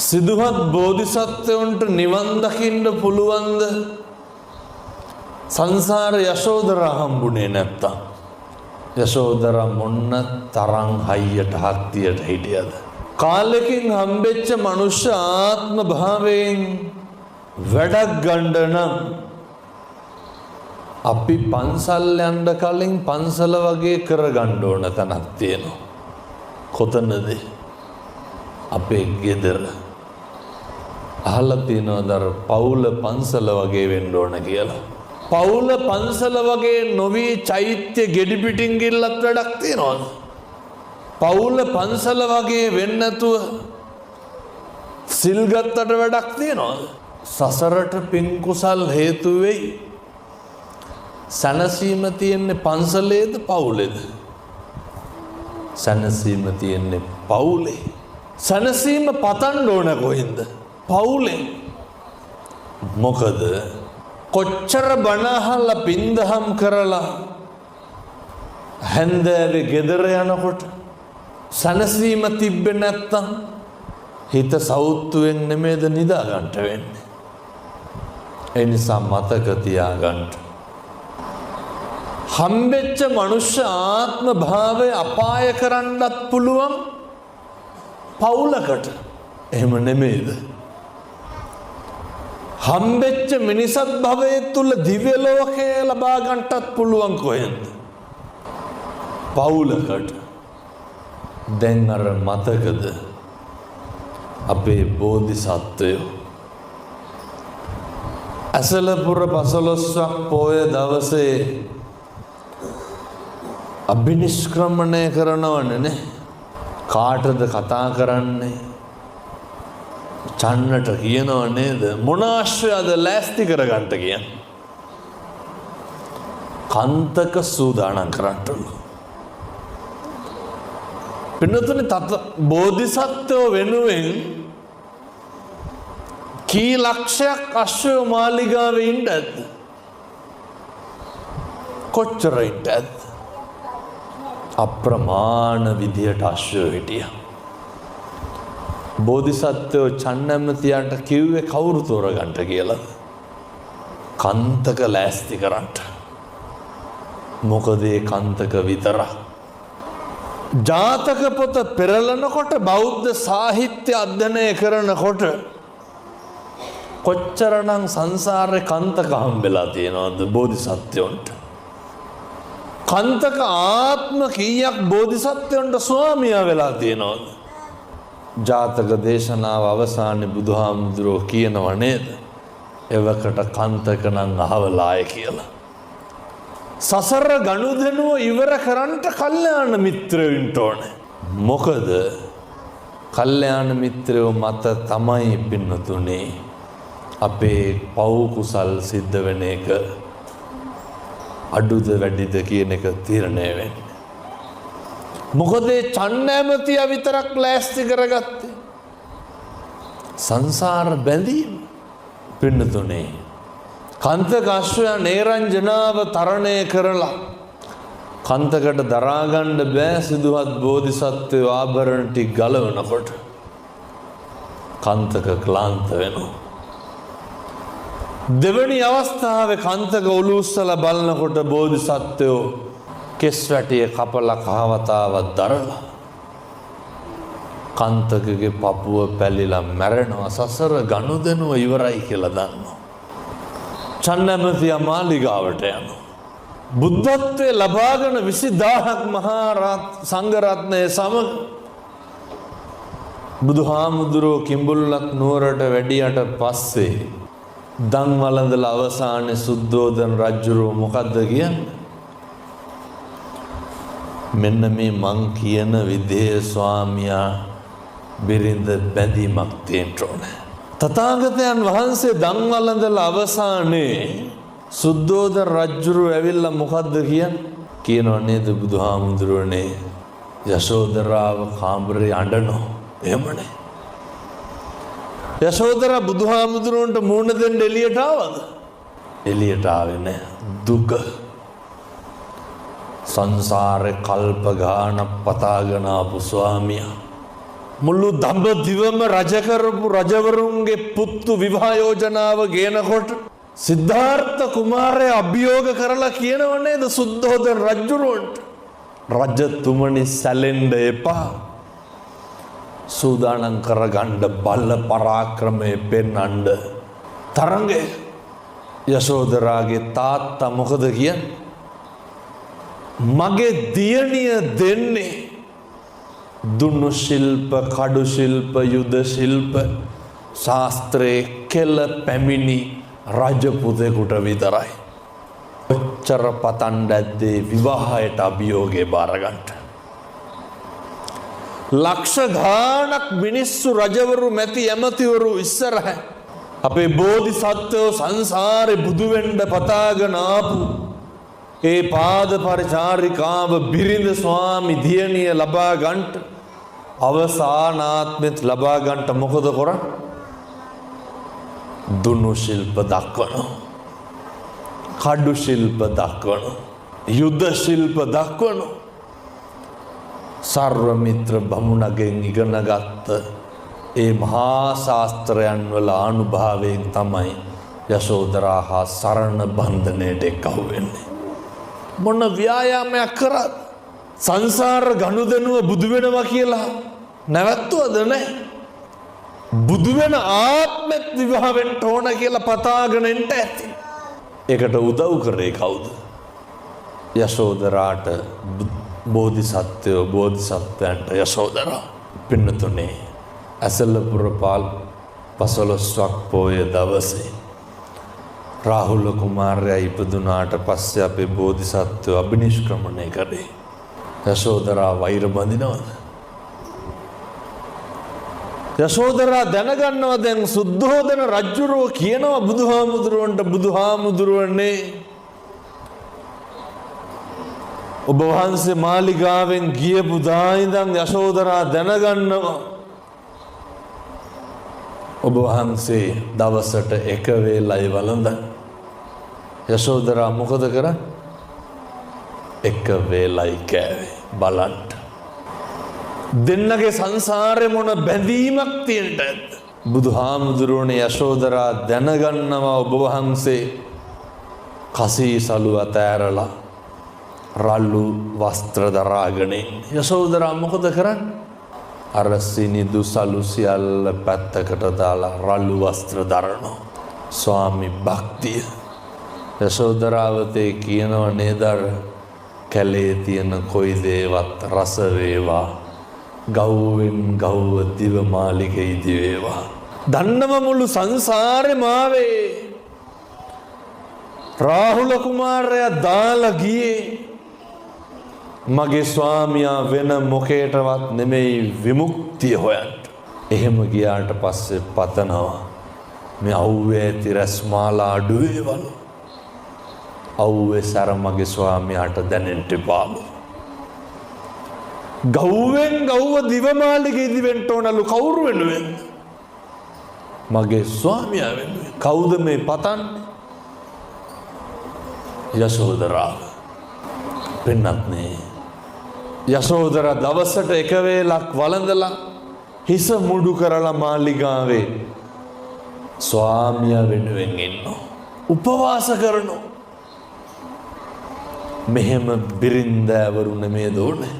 සිදුහත් බෝධිසත්වයන්ට නිවන් දකින්න පුළුවන්ද? සංසාර යශෝදරා හම්බුනේ නැත්තම්. යශෝදරා මොන්න තරම් හයියට හක්තියට හිටියද? කාලෙකින් හම්බෙච්ච මනුෂ්‍ය ආත්ම භාවයෙන් වැඩක් ගන්න නම් අපි පන්සල් යන්න කලින් පන්සල වගේ කරගන්න ඕන තැනක් තියෙනවා. කොතනද? අපේ ගෙදර. අහලා තියෙනවද අර පවුල පන්සල වගේ වෙන්න ඕන කියලා? පවුල පන්සල වගේ නොවි චෛත්‍ය ගෙඩි පිටින් ගිල්ලත් වැඩක් තියෙනවද? පවුල පන්සල වගේ වෙන්නේ නැතුව සිල් ගත්තට වැඩක් තියෙනවද? සසරට පින් කුසල් හේතු වෙයි. සැනසීම තියෙන්නේ පන්සලේද පවුලේද? සැනසීම තියෙන්නේ පවුලේ. සැනසීම පතන්න ඕන කොහෙන්ද? පවුලෙන්. මොකද කොච්චර බණ අහලා පින්දහම් කරලා හැන්දෑවේ ගෙදර යනකොට සැනසීම තිබ්බේ නැත්තම් හිත සෞත්තුවෙන් නෙමේද නිදා ගන්නට වෙන්නේ. ඒ නිසා මතක තියාගන්න. හම්බෙච්ච මනුෂ්‍ය ආත්ම භාවය අපාය කරන්නත් පුළුවන් පවුලකට. එහෙම නෙමෙයිද? හම්බෙච්ච මිනිසත් භවය තුල දිව්‍ය ලෝකය ලබා ගන්නටත් පුළුවන් කොහෙන්ද? පවුලකට. දැන් අර මතකද අපේ බෝධිසත්වයෝ ඇසලපුර පසළොස්වක් පෝය දවසේ අභිනිෂ්ක්‍රමණය කරනවනේ නේ. කාටද කතා කරන්නේ? චන්නට කියනව නේද? මොන ආශ්‍රයද ලෑස්ති කරගන්න කියන්නේ? කන්තක සූදානම් කරන්නලු. පින්නතුනි, තත බෝධිසත්වෝ වෙනුවෙන් කී ලක්ෂයක් අශ්වයෝ මාලිගාවේ ඉන්න ඇද්ද? කොච්චර ඉන්න ඇද්ද? අප්‍රමාණ විදියට අශ්වයෝ හිටියා. බෝධිසත්වයෝ චන්නැමතියන්ට කිව්වේ කවුරු තෝරගන්නට කියලාද? කන්තක ලෑස්ති කරන්නට. මොකද ඒ කන්තක විතරක්. ජාතක පොත පෙරලනකොට, බෞද්ධ සාහිත්‍ය අධ්‍යයනය කරනකොට කොච්චරනම් සංසාරේ කන්තක හම්බෙලා තියෙනවද බෝධිසත්වයන්ට? කන්තක ආත්ම කීයක් බෝධිසත්වයන්ට ස්වාමියා වෙලා තියෙනවද? ජාතක දේශනාව අවසානයේ බුදුහාමුදුරුවෝ කියනව නේද? එවකට කන්තක නම් අහවලාය කියලා. සසර ගනුදෙනුව ඉවර කරන්නට කල්යාණ මිත්‍රයෝ ඉන්න ඕනේ. මොකද කල්යාණ මිත්‍රයෝ මත තමයි පින්නතුනේ අපේ පව් කුසල් සිද්ධ වෙන එක අඩුද වැඩිද කියන එක තීරණය වෙන්නේ. මොකද ඒ චන්න ඇමතියා විතරක් ලෑස්ති කරගත්තේ. සංසාර බැඳීම පින්නතුනේ. කන්තක අශ්වයා නේරංජනාව තරණය කරලා කන්තකට දරාගන්න බෑ සිදුහත් බෝධිසත්වයෝ ආභරණ ටික ගලවනකොට. කන්තක ක්ලාන්ත වෙනවා. දෙවැනි අවස්ථාවේ කන්තක ඔලු උස්සලා බලනකොට බෝධිසත්වයෝ කෙස් වැටිය කපලා කහවතාවක් දරලා කන්තකගේ පපුව පැලිලා මැරෙනවා. සසර ගනුදෙනුව ඉවරයි කියලා දන්නවා. චන්නැමතියා මාලිගාවට යනවා. බුද්ධත්වයේ ලබාගෙන 20,000ක් මහා සංඝරත්නය සමග බුදුහාමුදුරුවෝ කිඹුල්ලත් නුවරට වැඩියට පස්සේ දන් වළඳලා අවසානයේ සුද්ධෝදන රජුරුව මොකද්ද කියන්නේ? මෙන්න මේ මං කියන විදිහේ ස්වාමියා බිරිඳ බැඳීමක් තියෙන්න ඕනේ. තථාගතයන් වහන්සේ දන් වළඳලා අවසානයේ සුද්ධෝදන රජුරුව ඇවිල්ලා මොකද්ද කියන්නේ? කියනව නේද බුදුහාමුදුරුවනේ, යශෝදරාව කාමරේ අඬනවා. එහෙමනේ. යශෝදරා බුදුහාමුදුරුවන්ට මූණ දෙන්න එළියට ආවද? එළියට ආවේ නෑ. දුක. සංසාරේ කල්ප ගානක් පතාගෙන ආපු ස්වාමියා මුළු දඹදිවම රජ කරපු රජවරුන්ගේ පුත්තු විවාහ යෝජනාව ගේනකොට සිද්ධාර්ථ කුමාරයා අභියෝග කරලා කියනව නේද සුද්ධෝදන රජුරුවන්ට, රජතුමනි සැලෙන්න එපා, සූදානම් කරගන්න බල පරාක්‍රමය පෙන්වන්න. තරංගේ යශෝදරාගේ තාත්තා මොකද කියන්නේ? මගේ දියණිය දෙන්නේ දුනු ශිල්ප, කඩු ශිල්ප, යුද ශිල්ප ශාස්ත්‍රයේ කෙල පැමිණි රජ පුතෙකුට විතරයි. ඔච්චර පතන්න ඇද්දේ විවාහයට අභියෝගය බාරගන්නට. ලක්ෂ ගාණක් මිනිස්සු, රජවරු, මැති ඇමතිවරු ඉස්සරහ අපේ බෝධිසත්වයෝ සංසාරේ බුදු වෙන්න පතාගෙන ආපු ඒ පාද පරිචාරිකාව බිරිඳ ස්වාමි දියණිය ලබා ගන්නට, අවසානාත්මෙත් ලබා ගන්නට මොකද කරන්නේ? දුනු ශිල්ප දක්වනවා, කඩු ශිල්ප දක්වනවා, යුද්ධ ශිල්ප දක්වනවා. සර්වමිත්‍ර බමුණගෙන් ඉගෙනගත්ත ඒ මහා ශාස්ත්‍රයන් වල ආනුභාවයෙන් තමයි යශෝදරා හා සරණ බන්ධනයට එක්කහු වෙන්නේ. මොන ව්‍යායාමයක් කරත් සංසාර ගනුදෙනුව බුදු වෙනවා කියලා නැවැත්තුවද නැහැ? බුදු වෙන ආත්මෙත් විවාහ වෙන්න ඕන කියලා පතාගෙන එන්න ඇති. ඒකට උදව් කරේ කවුද? යශෝදරාට බෝධිසත්වයෝ, බෝධිසත්වයන්ට යශෝදරා. පින්නතුනේ, ඇසලපුර පාල් 15ක් පෝය දවසේ රාහුල කුමාරයා ඉපදුනාට පස්සේ අපේ බෝධිසත්වයෝ අභිනිෂ්ක්‍රමණය කරේ. යශෝදරා වෛර බඳිනවද? යශෝදරා දැනගන්නවා දැන් සුද්ධෝදන රජුරෝ කියනවා බුදුහාමුදුරුවන්ට, බුදුහාමුදුරුවනේ ඔබ වහන්සේ මාලිගාවෙන් ගියපු දා ඉඳන් යශෝදරා දැනගන්නවා ඔබ වහන්සේ දවසට එක වේලයි වළඳන්නේ. යශෝදරා මොකද කරන්නේ? එක වේලයි කෑවේ. බලන්න. දෙන්නගේ සංසාරේ මොන බැඳීමක් තියෙන්නද ඇද්ද? බුදුහාමුදුරුවනේ යශෝදරා දැනගන්නවා ඔබ වහන්සේ කසීසලු අතෑරලා රළු වස්ත්‍ර දරාගෙන ඉන්නේ. යශෝදරා මොකද කරන්නේ? අර සිනිදු සලු සියල්ල පැත්තකට දාලා රළු වස්ත්‍ර දරනවා. ස්වාමි භක්තිය. යශෝදරාවතේ කියනව නේද අර කැලේ තියෙන කොයි දේවත් රස වේවා, ගව්වෙන් ගව්ව දිව මාලිගේ ඉදි වේවා. දන්නව මුළු සංසාරෙම ආවේ රාහුල කුමාරයා දාලා ගියේ මගේ ස්වාමියා වෙන මොකේටවත් නෙමෙයි විමුක්තිය හොයන්න. එහෙම ගියාට පස්සේ පතනවා මේ අව්වේ ඇති රැස්මාලා අඩු වේවලු. අව්වේ සැර මගේ ස්වාමියාට දැනෙන්න එපාලු. ගව්වෙන් ගව්ව දිවමාලිගේ ඉදි වෙන්න ඕනලු. කවුරු වෙනුවෙන්ද? මගේ ස්වාමියා වෙනුවෙන්. කවුද මේ පතන්නේ? යශෝදරාව. පෙන්නත් නේ යශෝදර දවසට එක වේලක් වළඳලා හිස මුඩු කරලා මාලිගාවේ ස්වාමියා වෙනුවෙන් ඉන්නවා. උපවාස කරනවා. මෙහෙම බිරින්දෑවරු නෙමේද ඕනේ?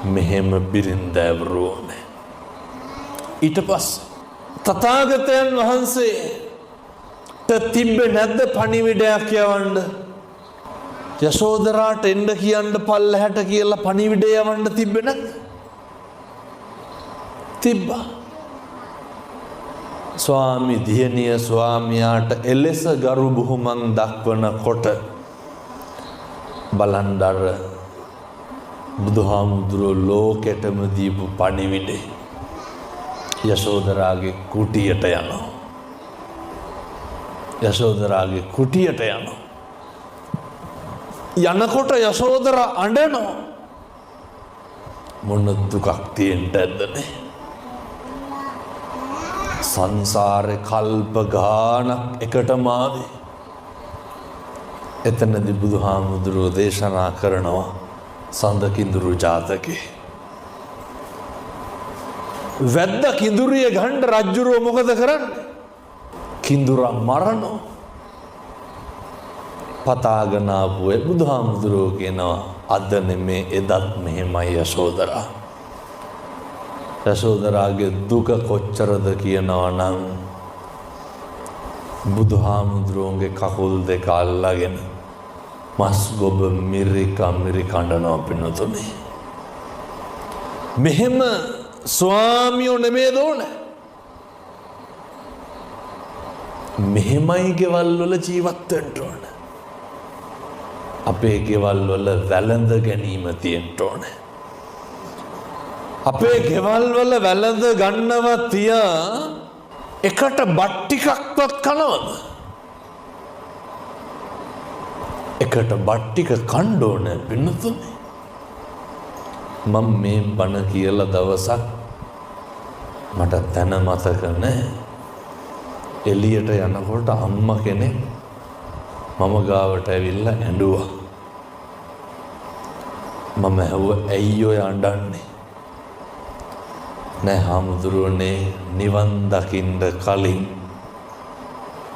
මෙහෙම බිරින්දෑවරු ඕනේ. ඊට පස්සේ තථාගතයන් වහන්සේට තිබ්බේ නැද්ද පණිවිඩයක් යවන්න? යශෝදරාට එන්න කියන්න පල්ලහැට කියලා පණිවිඩය යවන්න තිබ්බේ නැද්ද? තිබ්බා. ස්වාමි දියණිය ස්වාමියාට එලෙස ගරු බුහුමන් දක්වනකොට බලන්න අර බුදුහාමුදුරුවෝ ලෝකෙටම දීපු පණිවිඩේ යශෝදරාගේ කුටියට යනවා. යශෝදරාගේ කුටියට යනවා. යනකොට යශෝදරා අඬනවා. මොන දුකක් තියෙන්න ඇද්දනේ? සංසාරේ කල්ප ගානක් එකටම ආවේ. එතනදි බුදුහාමුදුරුවෝ දේශනා කරනවා සඳකිඳුරු ජාතකේ. වැද්ද කිඳුරිය ගන්න රජ්ජුරුව මොකද කරන්නේ? කිඳුරා මරනවා. පතාගෙන ආපු ඒ බුදුහාමුදුරුවෝ කියනවා අද නෙමේ එදත් මෙහෙමයි යශෝදරා. යශෝදරාගේ දුක කොච්චරද කියනවා නම් බුදුහාමුදුරුවන්ගේ කකුල් දෙක අල්ලගෙන මස් ගොබ මිරිකා මිරිකඬනවා පින්නතුනේ. මෙහෙම ස්වාමියෝ නෙමේ දෝන. මෙහෙමයි ගෙවල් වල ජීවත් වෙන්න ඕන. අපේ ගෙවල් වල වැළඳ ගැනීම තියෙන්න ඕන. අපේ ගෙවල් වල වැළඳ ගන්නව තියා එකට බත් ටිකක්වත් කනවද? එකට බත් ටික කන්න ඕන පින්නතුනේ. මම මේ බණ කියලා දවසක් මට තැන මතක නෑ. එළියට යනකොට අම්මා කෙනෙක් මම ගාවට ඇවිල්ලා ඇඬුවා. මම ඇහුවා ඇයි ඔය අඬන්නේ? නෑ හාමුදුරුවනේ, නිවන් දකින්න කලින්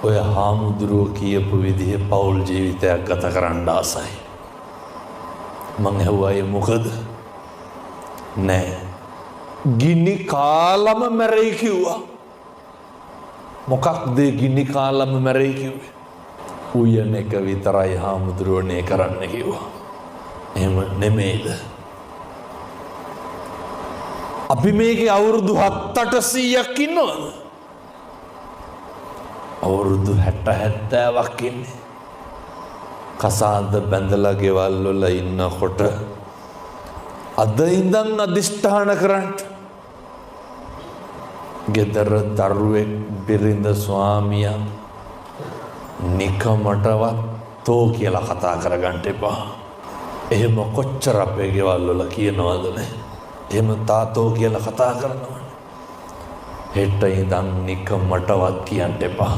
ඔය හාමුදුරුවෝ කියපු විදිහේ පෞල් ජීවිතයක් ගත කරන්න ආසයි. මං ඇහුවා ඒ මොකද? නෑ, ගිනි කාලම මැරෙයි කිව්වා. මොකක්ද ගිනි කාලම මැරෙයි කිව්වේ? උයන එක විතරයි හාමුදුරුවනේ කරන්න කිව්වා. එහෙම නෙමෙයිද? අපි මේකේ අවුරුදු 700-800ක් ඉන්නවද? අවුරුදු 60-70ක් ඉන්නේ. කසාද බැඳලා ගෙවල් වල ඉන්නකොට අද ඉඳන් අදිෂ්ඨාන කරන්න. ගෙදර දරුවෙක් බිරිඳ ස්වාමියා නිකමටවත් තෝ කියලා කතා කරගන්න එපා. එහෙම කොච්චර අපේ ගෙවල් වල කියනවද නේ? එහෙම තාතෝ කියලා කතා කරනවනේ. හෙට ඉඳන් නිකමටවත් කියන්න එපා.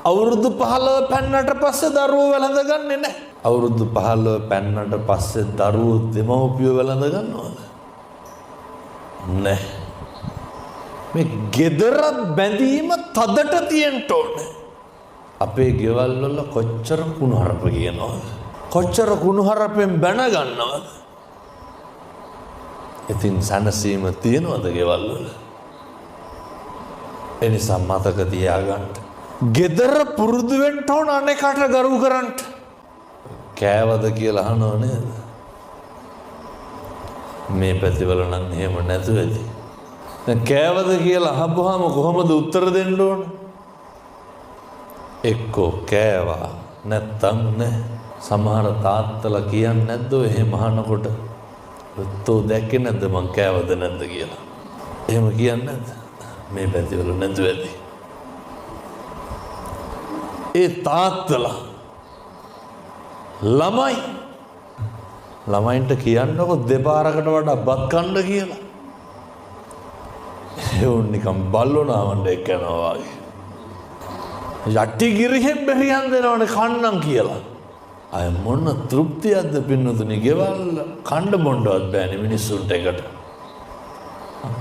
අවුරුදු 15 පැන්නට පස්සේ දරුවෝ වැළඳ ගන්නෙ නෑ. අවුරුදු 15 පැන්නට පස්සේ දරුවෝ දෙමව්පියෝ වැළඳ ගන්නවද? නෑ. මේ ගෙදර බැඳීම තදට තියෙන්න ඕනේ. අපේ ගෙවල් වල කොච්චර කුණුහරුප කියනවද? කොච්චර කුණුහරුපෙන් බැන ගන්නවද? ඉතින් සැනසීම තියෙනවද ගෙවල් වල? ඒ නිසා මතක තියාගන්න. ගෙදර පුරුදු වෙන්න ඕන අනේකට ගරු කරන්න. කෑවද කියලා අහනව නේද? මේ පැතිවල නම් එහෙම නැතුව ඇති. දැන් කෑවද කියලා අහපුවාම කොහොමද උත්තර දෙන්න ඕන? එක්කෝ කෑවා නැත්තම් නෑ. සමහර තාත්තලා කියන්නේ නැද්ද ඔය එහෙම අහනකොට? තෝ දැක්කේ නැද්ද මං කෑවද නැද්ද කියලා? එහෙම කියන්නේ නැද්ද? මේ පැතිවල නැතුව ඇති. ඒ තාත්තලා ළමයි ළමයින්ට කියන්නකො දෙපාරකට වඩා බත් කන්න කියලා. ඒ උන් නිකන් බල්ලෝ නාවන්න එක්ක යනවා වගේ. යටි ගිරිහෙන් බෙරියන් දෙනවනේ කන්නම් කියලා. අය මොන තෘප්තියක්ද පින්නතුනි, ගෙවල් කණ්ඩ බොණ්ඩවත් බෑනේ මිනිස්සුන්ට එකට.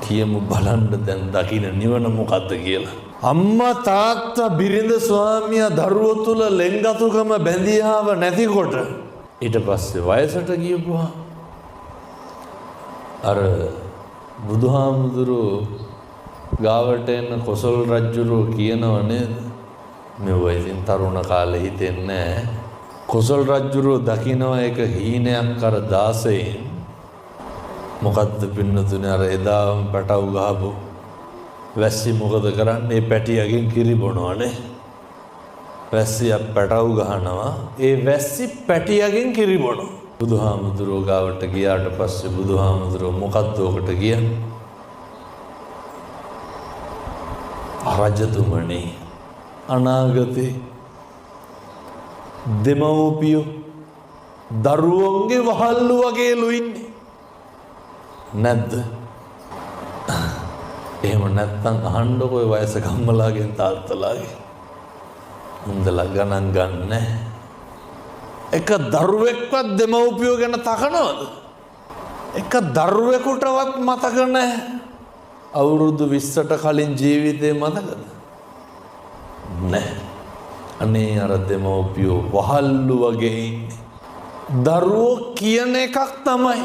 කියමු බලන්න දැන් දකින්න නිවන මොකද්ද කියලා. අම්මා තාත්තා බිරිඳ ස්වාමියා දරුවෝ තුල ලෙන්ගතුකම බැඳියාව නැතිකොට ඊට පස්සේ වයසට ගියපුවා අර බුදුහාමුදුරුවෝ ගාවට එන කොසල් රජුරෝ කියනව නේද? මෙව ඉතින් තරුණ කාලේ හිතෙන්නේ නෑ. කොසල් රජුරෝ දකිනවා එක හීනයක් අර දාසයෙන්. මොකද්ද පින්නතුනේ අර එදාම පැටව් ගහපු වැස්සි මොකද කරන්නේ? පැටියගෙන් කිරි බොනවනේ. වැස්සියක් පැටව් ගහනවා. ඒ වැස්සි පැටියගෙන් කිරි බොනවා. බුදුහාමුදුරුවෝ ගාවට ගියාට පස්සේ බුදුහාමුදුරුවෝ මොකද්ද ඔකට කියන්නේ? රජතුමනි, අනාගතේ දෙමව්පියෝ දරුවන්ගේ වහල්ලු වගේලු ඉන්නේ නැද්ද? එහෙම නැත්තම් අහන්නකො ඔය වයසක අම්මලාගෙන් තාත්තලාගෙන්. උන්දලා ගණන් ගන්නෑ. එක දරුවෙක්වත් දෙමව්පියෝ ගැන තකනවද? එක දරුවෙකුටවත් මතක නැහැ. අවුරුදු 20ට කලින් ජීවිතේ මතකද? නෑ. අනේ අර දෙමව්පියෝ වහල්ලු වගේ ඉන්නේ. දරුවෝ කියන එකක් තමයි.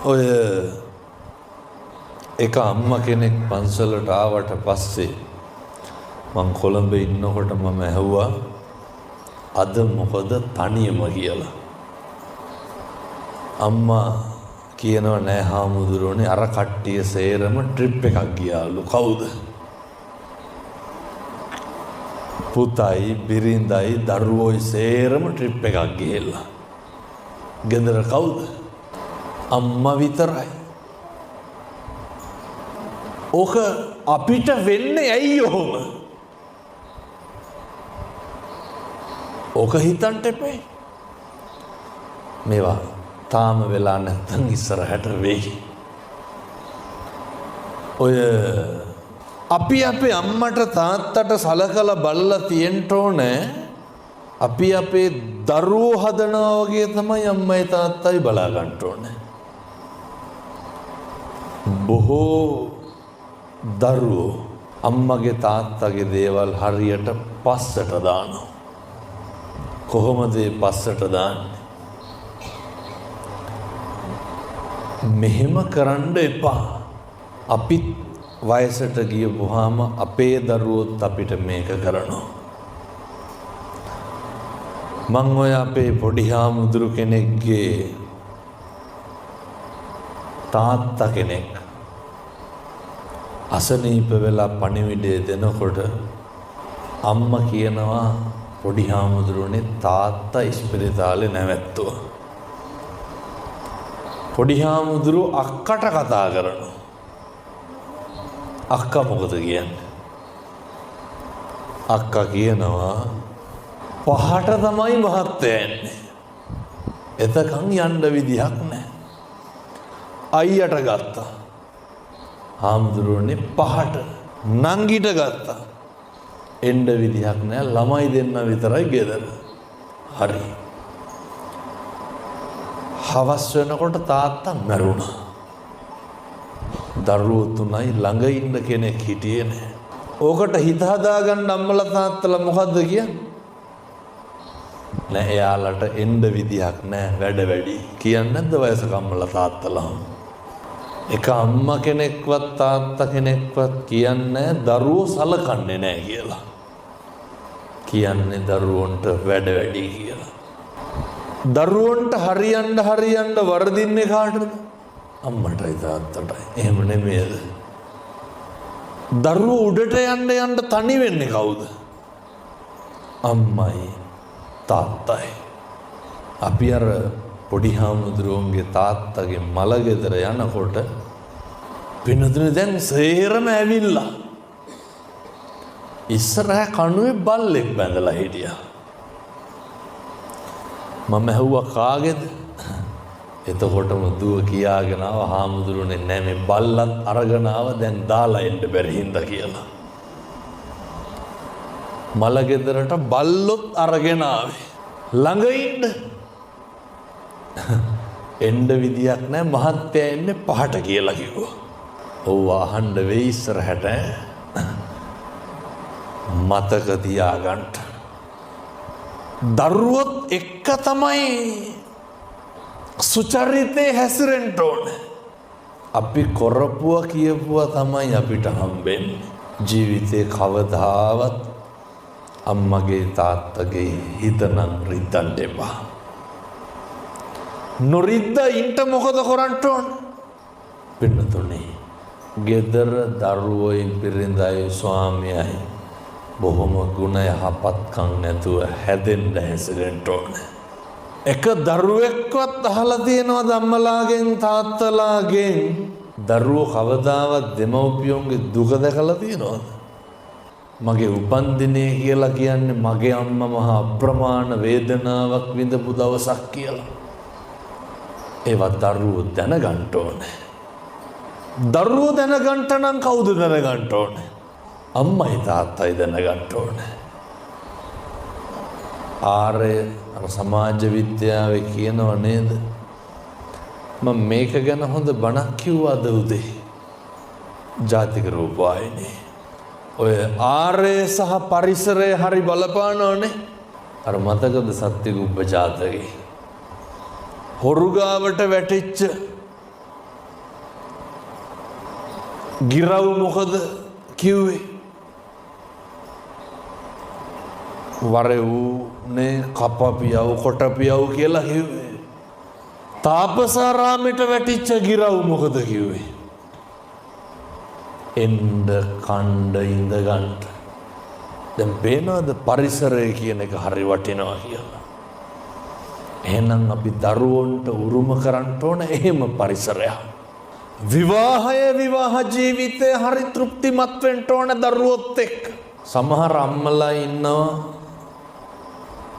ඔය එක අම්මා කෙනෙක් පන්සලට ආවට පස්සේ මං කොළඹ ඉන්නකොට මම ඇහුවා අද මොකද තනියම කියලා. අම්මා කියනවා නෑ හාමුදුරුවනේ අර කට්ටිය සේරම ට්‍රිප් එකක් ගියාලු. කවුද? පුතයි බිරිඳයි දරුවෝයි සේරම ට්‍රිප් එකක් ගිහිල්ලා. ගෙදර කවුද? අම්මා විතරයි. ඕක අපිට වෙන්නේ ඇයි ඔහොම? ඕක හිතන්න එපේ. මේවා තාම වෙලා නැත්තම් ඉස්සරහට වෙයි. ඔය අපි අපේ අම්මට තාත්තට සලකලා බලලා තියෙන්න ඕනේ. අපි අපේ දරුවෝ හදනවා වගේ තමයි අම්මයි තාත්තයි බලා ගන්න ඕනේ. බොහෝ දරුවෝ අම්මගේ තාත්තගේ දේවල් හරියට පස්සට දානවා. කොහොමද ඒ පස්සට දාන්නේ? මෙහෙම කරන්න එපා. අපිත් වයසට ගියපුවාම අපේ දරුවොත් අපිට මේක කරනවා. මං ඔය අපේ පොඩි හාමුදුරු කෙනෙක්ගේ තාත්තා කෙනෙක් අසනීප වෙලා පණිවිඩය දෙනකොට අම්මා කියනවා පොඩි හාමුදුරුවනේ තාත්තා ඉස්පිරිතාලේ නැවැත්තුවා. පොඩි හාමුදුරුවෝ අක්කට කතා කරනවා. අක්කා මොකද කියන්නේ? අක්කා කියනවා පහට තමයි මහත්තයා එන්නේ. එතකන් යන්න විදිහක් නැහැ. අයියට ගත්තා. හාමුදුරුවනේ පහට. නංගිට ගත්තා. එන්න විදිහක් නැහැ. ළමයි දෙන්න විතරයි ගෙදර. හරි. හවස් වෙනකොට තාත්තා මැරුණා. දරුවෝ තුනයි ළඟ ඉන්න කෙනෙක් හිටියේ නෑ. ඕකට හිත හදාගන්න අම්මලා තාත්තලා මොකද්ද කියන්නේ? නෑ එයාලට එන්න විදිහක් නෑ, වැඩ වැඩි. කියන්නේ නැද්ද වයසක අම්මලා තාත්තලා? එක අම්මා කෙනෙක්වත් තාත්තා කෙනෙක්වත් කියන්නේ දරුවෝ සලකන්නේ නෑ කියලා. කියන්නේ දරුවන්ට වැඩ වැඩි කියලා. දරුවන්ට හරියන්න හරියන්න වරදින්නේ කාටද? අම්මටයි තාත්තටයි. එහෙම නෙමෙයිද? දරුවෝ උඩට යන්න යන්න තනි වෙන්නේ කවුද? අම්මයි තාත්තයි. අපි අර පොඩි හාමුදුරුවන්ගේ තාත්තගේ මල ගෙදර යනකොට පින්නතුනේ දැන් සේරම ඇවිල්ලා ඉස්සරහ කණුවේ බල්ලෙක් බැඳලා හිටියා. මම ඇහුවා කාගේද? එතකොටම දුව කියාගෙන ආව හාමුදුරුවනේ නෑ මේ බල්ලත් අරගෙන ආව දැන් දාලා එන්න බැරි හින්දා කියලා. මල ගෙදරට බල්ලොත් අරගෙන ආවේ. ළඟ ඉන්න එන්න විදියක් නෑ මහත්තයා එන්නේ පහට කියලා කිව්වා. ඔව් අහන්න වෙයි ඉස්සරහට මතක තියාගන්න. දරුවොත් එක්ක තමයි සුචරිතේ හැසිරෙන්න ඕනේ. අපි කරපුවා කියපුවා තමයි අපිට හම්බෙන්නේ. ජීවිතේ කවදාවත් අම්මගේ තාත්තගේ හිත නම් රිද්දන්න එපා. නොරිද්දා ඉන්ට මොකද කරන්න ඕන? පින්නතුනේ ගෙදර දරුවෝයි බිරිඳයි ස්වාමියයි බොහොම ගුණ යහපත්කම් නැතුව හැදෙන්න හැසිරෙන්න ඕනේ. එක දරුවෙක්වත් අහලා තියෙනවද අම්මලාගෙන් තාත්තලාගෙන් දරුවෝ කවදාවත් දෙමව්පියන්ගේ දුක දැකලා තියෙනවද? මගේ උපන්දිනය කියලා කියන්නේ මගේ අම්මා මහා අප්‍රමාණ වේදනාවක් විඳපු දවසක් කියලා. ඒවා දරුවෝ දැනගන්න ඕනේ. දරුවෝ දැනගන්න නම් කවුද දැනගන්න ඕනේ? අම්මයි තාත්තයි දැනගන්න ඕනේ. ආර්ය අර සමාජ විද්‍යාවේ කියනව නේද? මම මේක ගැන හොඳ බණක් කිව්වා අද උදේ ජාතික රූපවාහිනියේ. ඔය ආරය සහ පරිසරය හරි බලපානවනේ. අර මතකද සත්‍යගුබ්බ ජාතකේ හොරු ගාවට වැටිච්ච ගිරව් මොකද කිව්වේ? වරෙව්නේ කපපියව් කොටපියව් කියලා කිව්වේ. තාපසාරාමෙට වැටිච්ච ගිරව් මොකද කිව්වේ? එන්න කණ්ඩ ඉඳ ගන්නට. දැන් පේනවද පරිසරය කියන එක හරි වටිනවා කියලා? එහෙනම් අපි දරුවන්ට උරුම කරන්න ඕන එහෙම පරිසරයක්. විවාහය විවාහ ජීවිතය හරි තෘප්තිමත් වෙන්න ඕන දරුවොත් එක්ක. සමහර අම්මලා ඉන්නවා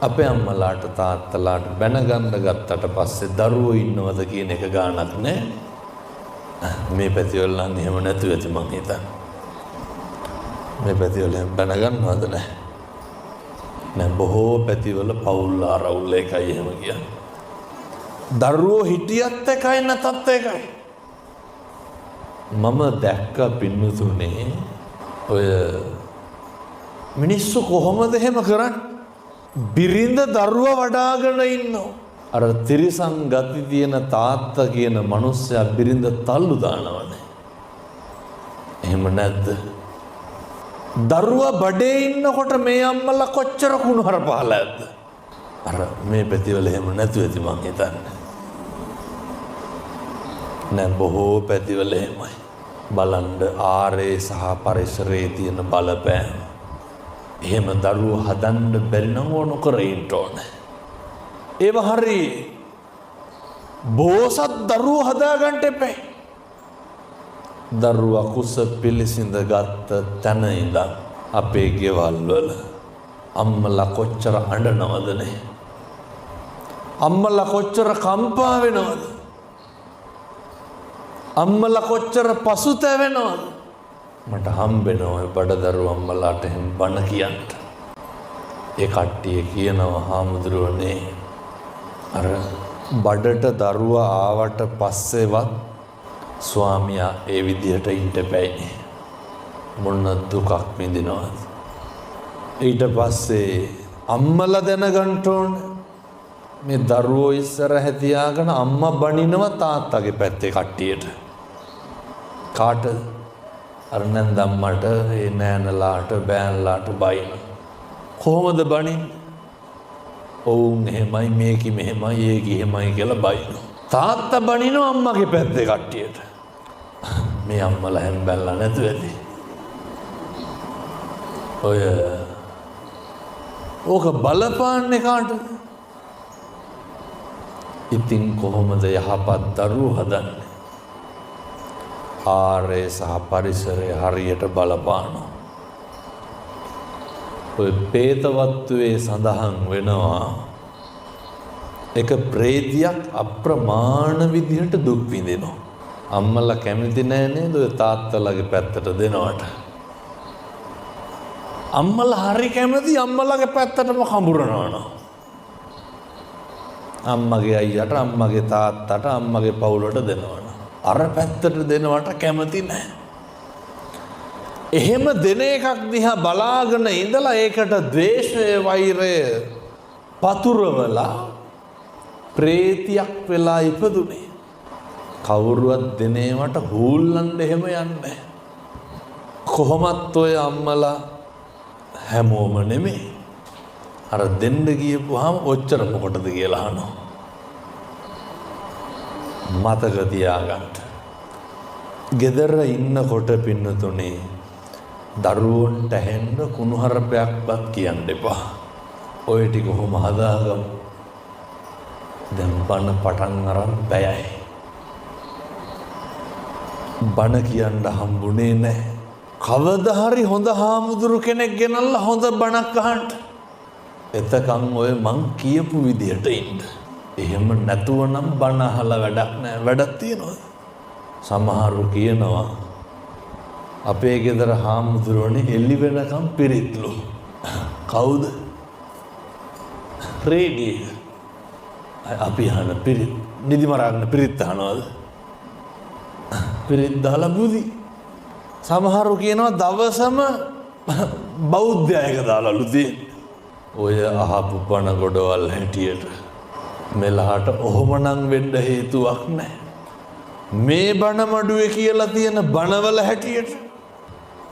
අපේ අම්මලාට තාත්තලාට බැනගන්න ගත්තට පස්සේ දරුවෝ ඉන්නවද කියන එක ගාණක් නෑ. මේ පැතිවල නම් එහෙම නැතුව ඇති මං හිතන්නේ. මේ පැතිවල එහෙම බැනගන්නවද නෑ? නෑ, බොහෝ පැතිවල පවුල් ආරවුල් එකයි එහෙම කියන්නේ. දරුවෝ හිටියත් එකයි නැතත් එකයි. මම දැක්ක පින්නතුනේ ඔය මිනිස්සු කොහොමද එහෙම කරන්නේ? බිරිඳ දරුවා වඩාගෙන ඉන්නවා. අර තිරිසන් ගති තියෙන තාත්තා කියන මනුස්සයා බිරිඳ තල්ලු දානවනේ. එහෙම නැද්ද? දරුවා බඩේ ඉන්නකොට මේ අම්මලා කොච්චර කුණුහරුප පහල ඇද්ද? අර මේ පැතිවල එහෙම නැතුව ඇති මං හිතන්නේ. නෑ, බොහෝ පැතිවල එහෙමයි. බලන්න ආරේ සහ පරිසරයේ තියෙන බලපෑම. එහෙම දරුවෝ හදන්න බැරි නම් ඕන නොකර ඉන්න ඕනේ. ඒව හරි බෝසත් දරුවෝ හදාගන්න එපා. දරුවා කුස පිළිසිඳ ගත්ත තැන ඉඳන් අපේ ගෙවල් වල අම්මලා කොච්චර අඬනවද නේ? අම්මලා කොච්චර කම්පා වෙනවද? අම්මලා කොච්චර පසුතැවෙනවද? මට හම්බෙනවා ඔය බඩදරු අම්මලාට එහෙම බණ කියන්න. ඒ කට්ටිය කියනවා හාමුදුරුවනේ අර බඩට දරුවා ආවට පස්සේවත් ස්වාමියා ඒ විදිහට ඉන්න බෑනේ. මොන දුකක් විඳිනවද? ඊට පස්සේ අම්මලා දැනගන්න ඕන මේ දරුවෝ ඉස්සරහ තියාගෙන අම්මා බනිනවා තාත්තගේ පැත්තේ කට්ටියට. කාටද? අර නැන්දම්මට, ඒ නෑනලාට, බෑන්ලාට බයින. කොහොමද බනින්නේ? ඔවුන් එහෙමයි, මේකි මෙහෙමයි, ඒකි එහෙමයි කියලා බයිනවා. තාත්තා බනිනවා අම්මගේ පැත්තේ කට්ටියට. මේ අම්මලා හැම බැලලා නැතුව ඇති. ඔය ඕක බලපාන්නේ කාටද? ඉතින් කොහොමද යහපත් දරුවෝ හදන්නේ? ආරය සහ පරිසරය හරියට බලපානවා. ඔය පේතවත්තුවේ සඳහන් වෙනවා එක ප්‍රේතියක් අප්‍රමාණ විදිහට දුක් විඳිනවා. අම්මලා කැමති නෑ නේද ඔය තාත්තලාගේ පැත්තට දෙනවට? අම්මලා හරි කැමති අම්මලාගේ පැත්තටම කඹරනවා නෝ. අම්මගේ අයියට, අම්මගේ තාත්තට, අම්මගේ පවුලට දෙනවනේ. අර පැත්තට දෙනවට කැමති නෑ. එහෙම දෙන එකක් දිහා බලාගෙන ඉඳලා ඒකට ද්වේෂය, වෛරය පතුරවලා ප්‍රේතියක් වෙලා ඉපදුනේ. කවුරුවත් දෙන ඒවට හූල්ලන්න එහෙම යන්නේ. කොහොමත් ඔය අම්මලා හැමෝම නෙමෙයි. අර දෙන්න ගියපුවාම ඔච්චර මොකටද කියලා අහනවා. මතක තියාගන්න. ගෙදර ඉන්නකොට පින්නතුනේ දරුවන්ට ඇහෙන්න කුණුහරුපයක්වත් කියන්න එපා. ඔය ටික කොහොම හදාගමු? දැන් බණ පටන් අරන් පැයයි. බණ කියන්න හම්බුනේ නැහැ. කවදා හරි හොඳ හාමුදුරු කෙනෙක් ගෙනල්ලා හොඳ බණක් අහන්න. එතකන් ඔය මං කියපු විදියට ඉන්න. එහෙම නැතුව නම් බණ අහලා වැඩක් නෑ. වැඩක් තියනවද? සමහරු කියනවා අපේ ගෙදර හාමුදුරුවනේ එළි වෙනකම් පිරිත්ලු. කවුද? රේඩිය. අපි අහන පිරිත්. නිදි මරාගෙන පිරිත් අහනවද? පිරිත් දාලා බුදි. සමහරු කියනවා දවසම බෞද්ධ අයක දාලාලු තියෙන්නේ. ඔය අහපු පණ ගොඩවල් හැටියට මෙලහට ඔහොමනම් වෙන්න හේතුවක් නැහැ. මේ බණ මඩුවේ කියලා තියෙන බණවල හැටියට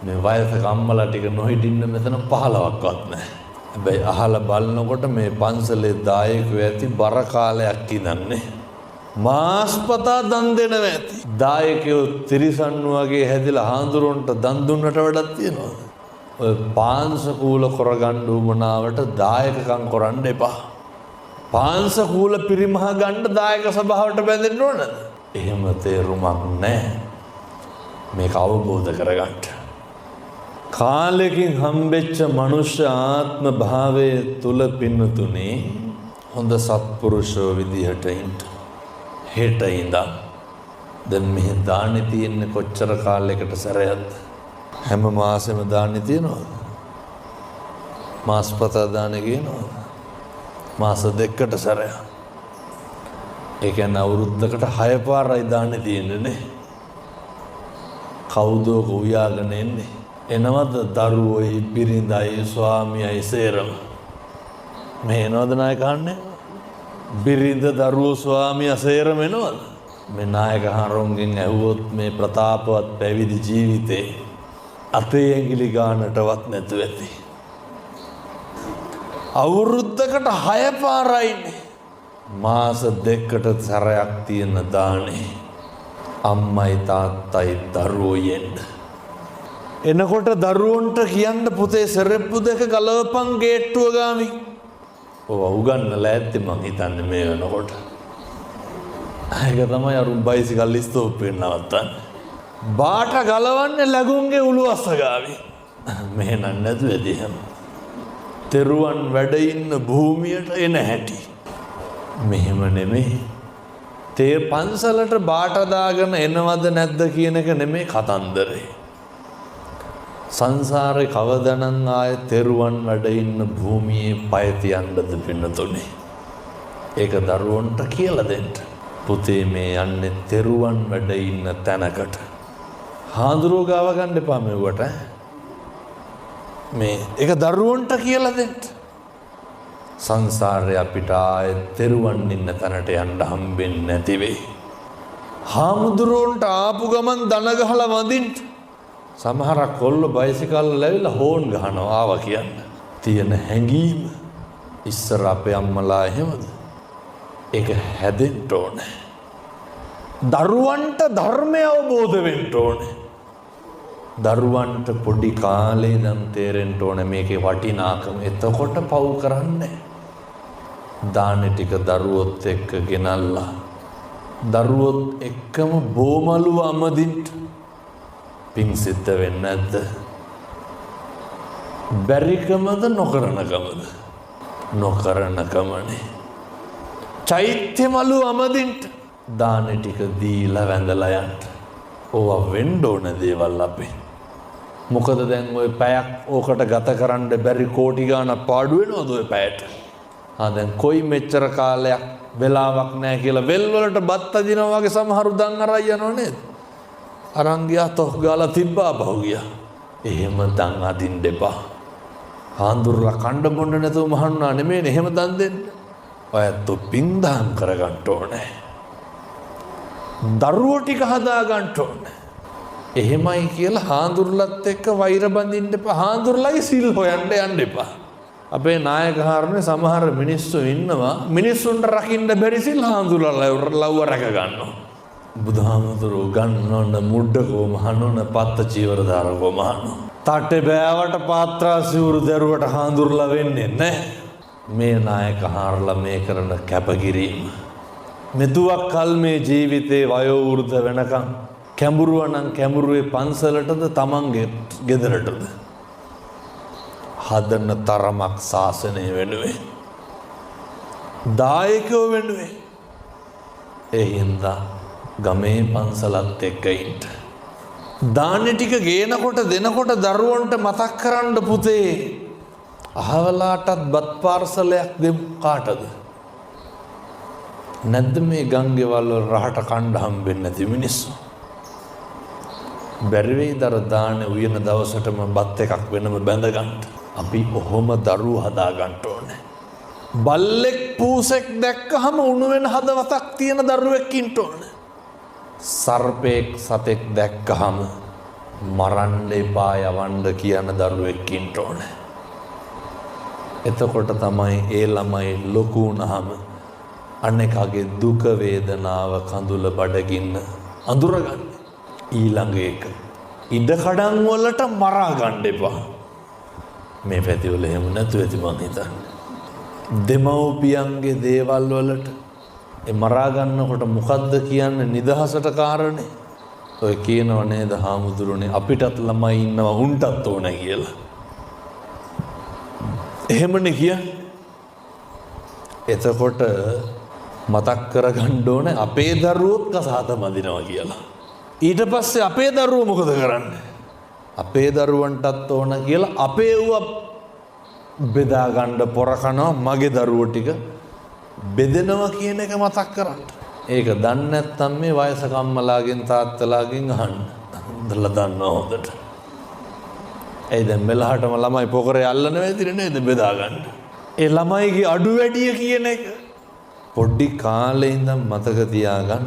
මේ වයසක අම්මලා ටික නොහිටින්න මෙතන 15ක්වත් නැහැ. හැබැයි අහලා බලනකොට මේ පන්සලේ දායකයෝ ඇති බර කාලයක් ඉඳන්නේ. මාස්පතා දන් දෙනවා ඇති. දායකයෝ තිරිසන්නු වගේ හැදිලා හාඳුරන්ට දන් දුන්නට වැඩක් තියනවද? ඔය පාංශකූල කරගන්න උවමනාවට දායකකම් කරන්න එපා. පාංශකූල පිරිමහ ගන්න දායක සභාවට බැඳෙන්න ඕනද? එහෙම තේරුමක් නැහැ. මේක අවබෝධ කරගන්න. කාලෙකින් හම්බෙච්ච මනුෂ්‍ය ආත්ම භාවයේ තුල පින්නතුනේ හොඳ සත්පුරුෂෝ විදිහට ඉන්න. හෙට ඉඳන් දැන් මෙහෙ දාන්නේ තියෙන්නේ කොච්චර කාලයකට සැරයක්ද? හැම මාසෙම දාන්නේ තියෙනවද? මාස්පතා දාන්නේ කියනවද? මාස දෙකකට සැරයක්. ඒ කියන්නේ අවුරුද්දකට 6 පාරයි දාන්නේ තියෙන්නේ නේ. කවුද ඔක උයාගෙන එන්නේ? එනවද දරුවෝයි බිරිඳයි ස්වාමියයි සේරම? මේ එනවද නායක අහන්නේ? බිරිඳ දරුවෝ ස්වාමියා සේරම එනවද? මේ නායක හරුන්ගෙන් ඇහුවොත් මේ ප්‍රතාපවත් පැවිදි ජීවිතේ අතේ ඇඟිලි ගානටවත් නැතුව ඇති. අවුරුද්දකට 6 පාරයිනේ. මාස දෙකකට සැරයක් තියෙන දානේ අම්මයි තාත්තයි දරුවෝ එන්න. එනකොට දරුවන්ට කියන්න පුතේ සෙරෙප්පු දෙක ගලවපන් ගේට්ටුව ගාමින්. ඔව් උගන්නලා ඇත්තේ මං හිතන්නේ මේ වෙනකොට. ඒක තමයි අරුන් බයිසිකල් ඉස්තෝප්පෙන් නවත්තන්නේ. බාට ගලවන්නේ ලැබුම්ගේ උළුවස්ස ගාවින්. මෙහෙනම් නැතුව ඇති එහෙම. තෙරුවන් වැඩ ඉන්න භූමියට එන හැටි. මෙහෙම නෙමෙයි. තේ පන්සලට බාට දාගෙන එනවද නැද්ද කියන එක නෙමෙයි කතන්දරේ. සංසාරේ කවදනම් ආය තෙරුවන් වැඩ ඉන්න භූමියේ පය තියන්නද පින්නතුනේ. ඒක දරුවන්ට කියලා දෙන්න. පුතේ මේ යන්නේ තෙරුවන් වැඩ ඉන්න තැනකට. හාඳුරුවෝ ගාව ගන්න එපා මෙව්වට. මේ ඒක දරුවන්ට කියලා දෙන්න. සංසාරේ අපිට ආය තෙරුවන් ඉන්න තැනට යන්න හම්බෙන්නේ නැති වෙයි. හාමුදුරුවන්ට ආපු ගමන් දන ගහලා වඳින්න. සමහරක් කොල්ලෝ බයිසිකල් වල ඇවිල්ලා හෝන් ගහනවා ආවා කියන්න. තියෙන හැඟීම ඉස්සර අපේ අම්මලා එහෙමද? ඒක හැදෙන්න ඕනේ. දරුවන්ට ධර්මය අවබෝධ වෙන්න ඕනේ. දරුවන්ට පොඩි කාලේ ඉඳන් තේරෙන්න ඕනේ මේකේ වටිනාකම. එතකොට පව් කරන්නේ. දාන ටික දරුවොත් එක්ක ගෙනල්ලා දරුවොත් එක්කම බෝමලුව අමදින්න පින් සිද්ධ වෙන්නේ නැද්ද? බැරිකමද නොකරනකමද? නොකරනකමනේ. චෛත්‍ය මලු අමදින්න දාන ටික දීලා වැඳලා යන්න. ඕවා වෙන්න ඕන දේවල් අපේ. මොකද දැන් ඔය පැයක් ඕකට ගත කරන්න බැරි කෝටි ගාණක් පාඩු වෙනවද ඔය පැයට? ආ දැන් කොයි මෙච්චර කාලයක් වෙලාවක් නැහැ කියලා වෙල් වලට බත් අදිනවා වගේ සමහරු දන් අරන් යනව නේද? අරන් ගියා තොක් ගාලා තිබ්බා බහු ගියා. එහෙම දන් අදින්න එපා. හාන්දුරලා කණ්ඩ බොණ්ඩ නැතුව මහණුනා නෙමෙයිනේ එහෙම දන් දෙන්න. ඔයත් පින් දහම් කරගන්න ඕනේ. දරුවෝ ටික හදා ගන්න ඕනේ. එහෙමයි කියලා හාන්දුරලත් එක්ක වෛර බඳින්න එපා. හාන්දුරලගේ සිල් හොයන්න යන්න එපා. අපේ නායක හාරනේ සමහර මිනිස්සු ඉන්නවා මිනිස්සුන්ට රකින්න බැරි සිල් හාන්දුරලා ලව්ව රැක ගන්නවා. බුදුහාමුදුරුවෝ ගන්නවන මුඩ්ඩකෝ මහණුන පත්ත චීවරධාරකෝ මහණු. තට්ටේ බෑවට පාත්‍රා සිවුරු දැරුවට හාන්දුරලා වෙන්නේ නැහැ. මේ නායක හාරලා මේ කරන කැපකිරීම. මෙතුවක් කල් මේ ජීවිතේ වයෝ වෘද්ධ වෙනකන් කැඹුරුවා නම් කැඹුරුවේ පන්සලටද තමන්ගේ ගෙදරටද හදන තරමක් ශාසනය වෙනුවෙන් දායකයෝ වෙනුවෙන්. ඒ හින්දා ගමේ පන්සලත් එක්ක ඉන්න. දාන ටික ගේනකොට දෙනකොට දරුවන්ට මතක් කරන්න පුතේ අහවලාටත් බත් පාර්සලයක් දෙමු. කාටද? නැද්ද මේ ගංගෙවල් වල රහට කණ්ඩ හම්බෙන්නේ නැති මිනිස්සු? බැරි වෙයිද අර දානේ උයන දවසටම බත් එකක් වෙනම බැඳ ගන්න? අපි ඔහොම දරුවෝ හදා ගන්න ඕනේ. බල්ලෙක් පූසෙක් දැක්කහම උණු වෙන හදවතක් තියෙන දරුවෙක් ඉන්න ඕනේ. සර්පෙක් සතෙක් දැක්කහම මරන්න එපා යවන්න කියන දරුවෙක් ඉන්න ඕනේ. එතකොට තමයි ඒ ළමයි ලොකු වුණාම අනෙකාගේ දුක වේදනාව කඳුල බඩගින්න අඳුරගන්නේ. ඊළඟ එක ඉඩකඩම් වලට මරා ගන්න එපා. මේ පැතිවල එහෙම නැතුව ඇති මං හිතන්නේ. දෙමව්පියන්ගේ දේවල් වලට ඒ මරා ගන්නකොට මොකද්ද කියන්නේ නිදහසට කාරණේ? ඔය කියනව නේද හාමුදුරනේ අපිටත් ළමයි ඉන්නවා උන්ටත් ඕන කියලා. එහෙමනේ කියන්නේ. එතකොට මතක් කරගන්න ඕනේ අපේ දරුවොත් කසාද මදිනවා කියලා. ඊට පස්සේ අපේ දරුවෝ මොකද කරන්නේ? අපේ දරුවන්ටත් ඕන කියලා අපේ ඌව බෙදා ගන්න පොර කනවා, මගේ දරුවෝ ටික බෙදෙනවා කියන එක මතක් කරන්න. ඒක දන්නේ නැත්නම් මේ වයසක අම්මලාගෙන් තාත්තලාගෙන් අහන්න. හොඳලා දන්නවා හොඳට. ඇයි දැන් මෙලහටම ළමයි පොකරේ අල්ලන වෙදිරි නේද බෙදා ගන්න. ඒ ළමයිගේ අඩු වැඩිය කියන එක පොඩි කාලේ ඉඳන් මතක තියාගන්න.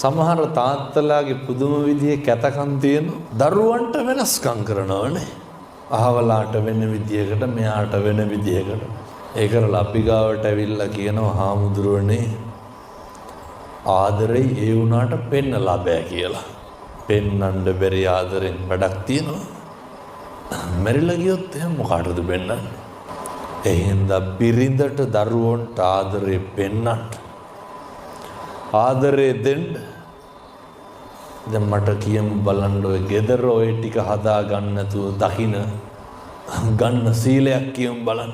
සමහර තාත්තලාගේ පුදුම විදිහේ කැතකම් තියෙන දරුවන්ට වෙනස්කම් කරනවනේ. අහවලාට වෙන විදියකට මෙයාට වෙන විදියකට. ඒ කරලා අපි ගාවට ඇවිල්ලා කියනවා හාමුදුරුවනේ ආදරෙයි ඒ වුණාට පෙන්නලා බෑ කියලා. පෙන්නන්න බැරි ආදරෙන් වැඩක් තියෙනවා. මැරිලා ගියොත් එහෙම මොකටද පෙන්නන්නේ? ඒ හින්දා බිරිඳට දරුවන්ට ආදරේ පෙන්නන්න. ආදරේ දෙන්න. දැන් මට කියමු බලන්න ඔය ගෙදර ඔය ටික හදා ගන්න නැතුව දකින්න ගන්න සීලයක් කියමු බලන්න.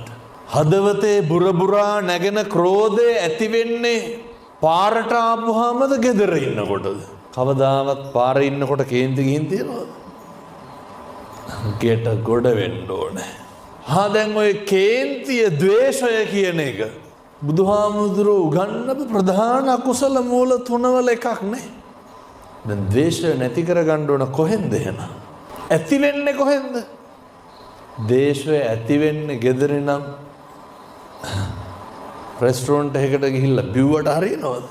හදවතේ බුරබුරා නැගෙන ක්‍රෝධය ඇති වෙන්නේ පාරට ආපුවාමද ගෙදර ඉන්නකොටද? කවදාවත් පාරේ ඉන්නකොට කේන්ති ගිහින් තියනවද? ගෙට ගොඩ වෙන්න ඕනේ. හා දැන් ඔය කේන්තිය ද්වේෂය කියන එක බුදුහාමුදුරුවෝ උගන්වපු ප්‍රධාන අකුසල මූල තුනවල එකක් නේ. දැන් ද්වේෂය නැති කරගන්න ඕන කොහෙන්ද එහෙනම්? ඇති වෙන්නේ කොහෙන්ද? ද්වේෂය ඇති වෙන්නේ ගෙදර නම් රෙස්ටෝරන්ට් එකකට ගිහිල්ලා බිව්වට හරියනවද?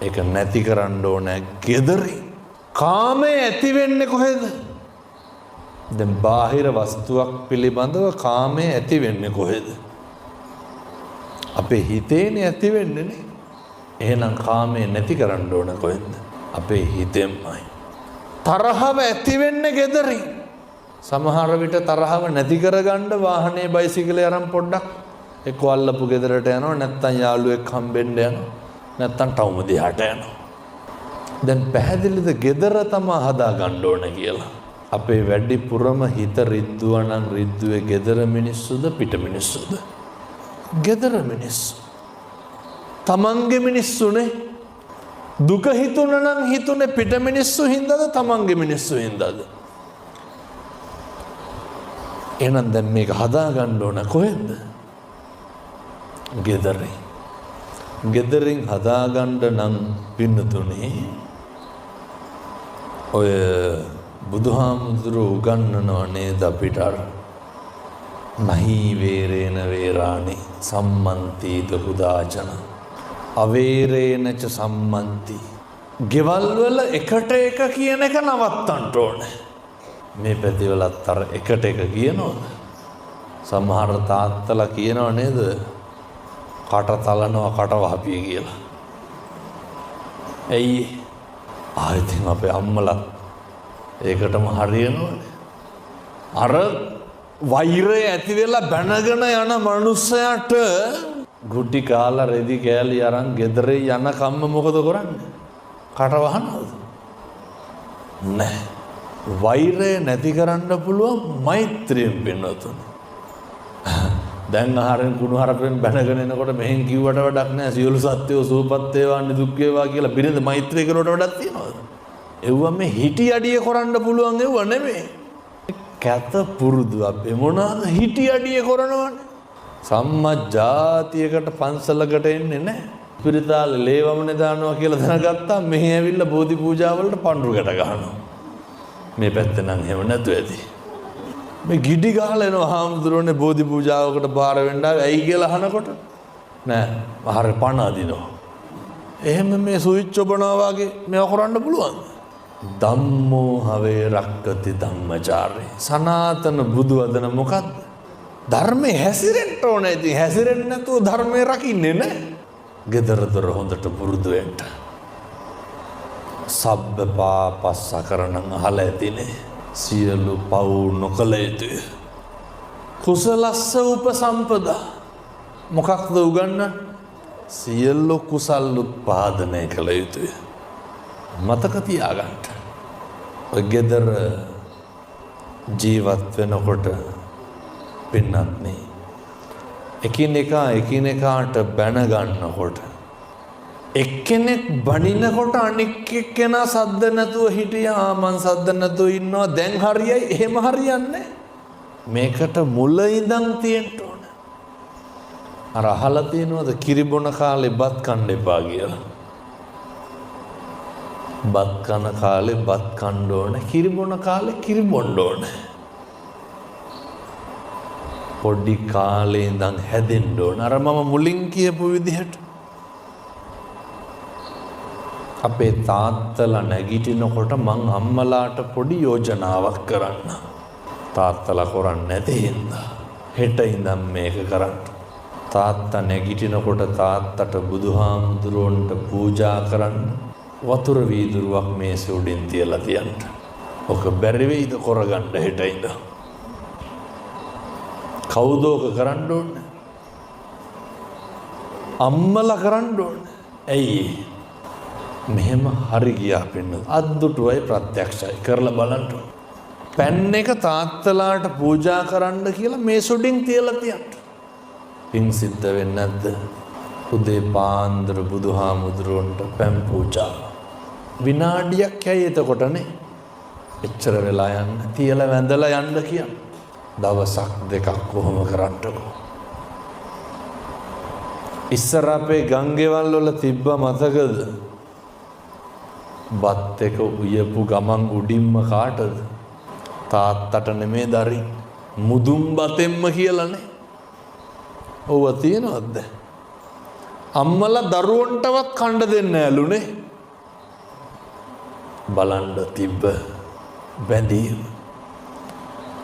ඒක නැති කරන්න ඕනේ ගෙදරින්. කාමය ඇති වෙන්නේ කොහෙද? දැන් බාහිර වස්තුවක් පිළිබඳව කාමය ඇති වෙන්නේ කොහෙද? අපේ හිතේනේ ඇති වෙන්නේ නේ. එහෙනම් කාමය නැති කරන්න ඕන කොහෙන්ද? අපේ හිතෙන්මයි. තරහව ඇති වෙන්නේ ගෙදරින්. සමහර විට තරහව නැති කරගන්න වාහනේ බයිසිකලේ අරන් පොඩ්ඩක් එක්ක අල්ලපු ගෙදරට යනවා, නැත්තම් යාළුවෙක් හම්බෙන්න යනවා, නැත්තම් ටවුම දිහාට යනවා. දැන් පැහැදිලිද ගෙදර තමා හදා ගන්න ඕන කියලා? අපේ වැඩිපුරම හිත රිද්දුවා නම් රිද්දුවේ ගෙදර මිනිස්සුද පිට මිනිස්සුද? ගෙදර මිනිස්සු. තමන්ගේ මිනිස්සුනේ. දුක හිතුණා නම් හිතුනේ පිට මිනිස්සු හින්දාද තමන්ගේ මිනිස්සු හින්දාද? එහෙනම් දැන් මේක හදා ගන්න ඕන කොහෙන්ද? ගෙදරින්. ගෙදරින් හදාගන්න නම් පින්නතුනේ ඔය බුදුහාමුදුරුවෝ උගන්වනව නේද අපිට අර නහි වේරේන වේරාණි සම්මන්තිද හුදාචන අවේරේනච සම්මන්ති. ගෙවල් වල එකට එක කියන එක නවත්තන්න ඕනේ. මේ පැතිවලත් අර එකට එක කියනවද? සමහර තාත්තලා කියනව නේද කට තලනවා කට වහපිය කියලා. ඇයි? ආ ඉතින් අපේ අම්මලා ඒකටම හරියනවනේ. අර වෛරය ඇති වෙලා බැනගෙන යන මනුස්සයාට ගුටි කාලා රෙදි කෑලි අරන් ගෙදර යන කම්ම මොකද කරන්නේ? කට වහනවද? නෑ. වෛරය නැති කරන්න පුළුවන් මෛත්‍රියෙන් පින්වතුනි. දැන් ආහාරෙන් කුණු හරපෙන් බැනගෙන එනකොට මෙහෙන් කිව්වට වැඩක් නෑ. සියලු සත්වයෝ සුවපත් වේවා නිදුක් වේවා කියලා බිරිඳ මෛත්‍රී කරුවට වැඩක් තියනවද? එව්වා මේ හිටි අඩිය කරන්න පුළුවන් එව්වා නෙමෙයි. කැත පුරුදු අපේ මොනවාද හිටි අඩිය කරනවනේ. සම්මජ්ජාතියකට පන්සලකට එන්නේ නැහැ. පිරිතාලේ ලේ වමනේ දානවා කියලා දැනගත්තා මෙහි ඇවිල්ලා බෝධි පූජාවලට පඳුරු ගැට ගහනවා. මේ පැත්තේ නම් එහෙම නැතු ඇති. මේ ගිඩි ගහලා එනවා හාමුදුරුවනේ බෝධි පූජාවකට බාර වෙන්න ආවේ ඇයි කියලා අහනකොට නෑ හරි පණ අදිනවා. එහෙම මේ ස්විච් ඔබනවා වගේ මේවා කරන්න පුළුවන්ද? ධම්මෝ හවේ රක්කති ධම්මචාරේ. සනාතන බුදු වදන මොකද්ද? ධර්මයේ හැසිරෙන්න ඕනේ. ඉතින් හැසිරෙන්නේ නැතුව ධර්මයේ රකින්නේ නෑ. ගෙදර දොර හොඳට පුරුදු වෙන්න. සබ්බ පාපස්ස කරණං අහලා ඇතිනේ. සියලු පව් නොකළ යුතුය. කුසලස්ස උපසම්පදා. මොකක්ද උගන්වන්නේ? සියලු කුසල් උත්පාදනය කළ යුතුය. මතක තියාගන්න. ඔය ගෙදර ජීවත් වෙනකොට පින්නත්නි එකිනෙකා එකිනෙකාට බැන ගන්නකොට එක්කෙනෙක් බනිනකොට අනික් එක්කෙනා සද්ද නැතුව හිටියා, මං සද්ද නැතුව ඉන්නවා, දැන් හරියයි, එහෙම හරියන්නේ මේකට මුල ඉඳන් තියෙන්න ඕන. අර අහලා තියෙනවද කිරි බොන කාලේ බත් කන්න එපා කියලා? බත් කන කාලේ බත් කන්න ඕන, කිරි බොන කාලේ කිරි බොන්න ඕන. පොඩි කාලේ ඉඳන් හැදෙන්න ඕන. අර මම මුලින් කියපු විදිහට අපේ තාත්තලා නැගිටිනකොට මං අම්මලාට පොඩි යෝජනාවක් කරන්න. තාත්තලා කරන්නේ නැති හින්දා හෙට ඉඳන් මේක කරන්න. තාත්තා නැගිටිනකොට තාත්තට බුදුහාමුදුරුවන්ට පූජා කරන්න වතුර වීදුරුවක් මේසෙ උඩින් තියලා තියන්න. ඔක බැරි වෙයිද කරගන්න හෙට ඉඳන්? කවුද ඔක කරන්න ඕනේ? අම්මලා කරන්න ඕනේ. ඇයි? මෙහෙම හරි ගියා පෙන්නද? අද්දුටුවයි ප්‍රත්‍යක්ෂයි කරලා බලන්න. පැන් එක තාත්තලාට පූජා කරන්න කියලා මේ සුඩින් තියලා තියන්න. පින් සිද්ධ වෙන්නේ නැද්ද? උදේ පාන්දර බුදුහාමුදුරුවන්ට පැන් පූජා. විනාඩියක් යයි එතකොටනේ. එච්චර වෙලා යන්න තියලා වැඳලා යන්න කියන්න. දවසක් දෙකක් කොහොම කරන්නකෝ. ඉස්සර අපේ ගංගෙවල් වල තිබ්බ මතකද? බත් එක උයපු ගමන් උඩින්ම කාටද? තාත්තට නෙමේ දරින්. මුදුන් බතෙන්ම කියලානේ. ඔව්ව තියෙනවද? අම්මලා දරුවන්ටවත් කණ්ඩ දෙන්නේ නෑලුනේ. බලන්න තිබ්බ බැඳීම.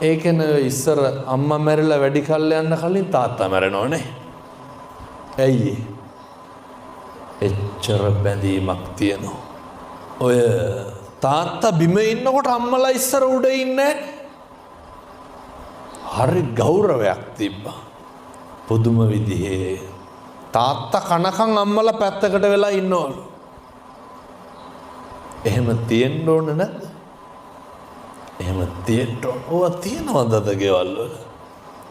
ඒකනේ ඉස්සර අම්මා මැරිලා වැඩි කල් යන්න කලින් තාත්තා මැරෙනවනේ. ඇයි? එච්චර බැඳීමක් තියෙනවා. ඔය තාත්තා බිම ඉන්නකොට අම්මලා ඉස්සර උඩ ඉන්නේ. හරි ගෞරවයක් තිබ්බා. පුදුම විදිහේ තාත්තා කනකන් අම්මලා පැත්තකට වෙලා ඉන්නවලු. එහෙම තියෙන්න ඕන නැද්ද? එහෙම තියෙන්න ඕන. ඕවා තියෙනවද අද ගෙවල් වල?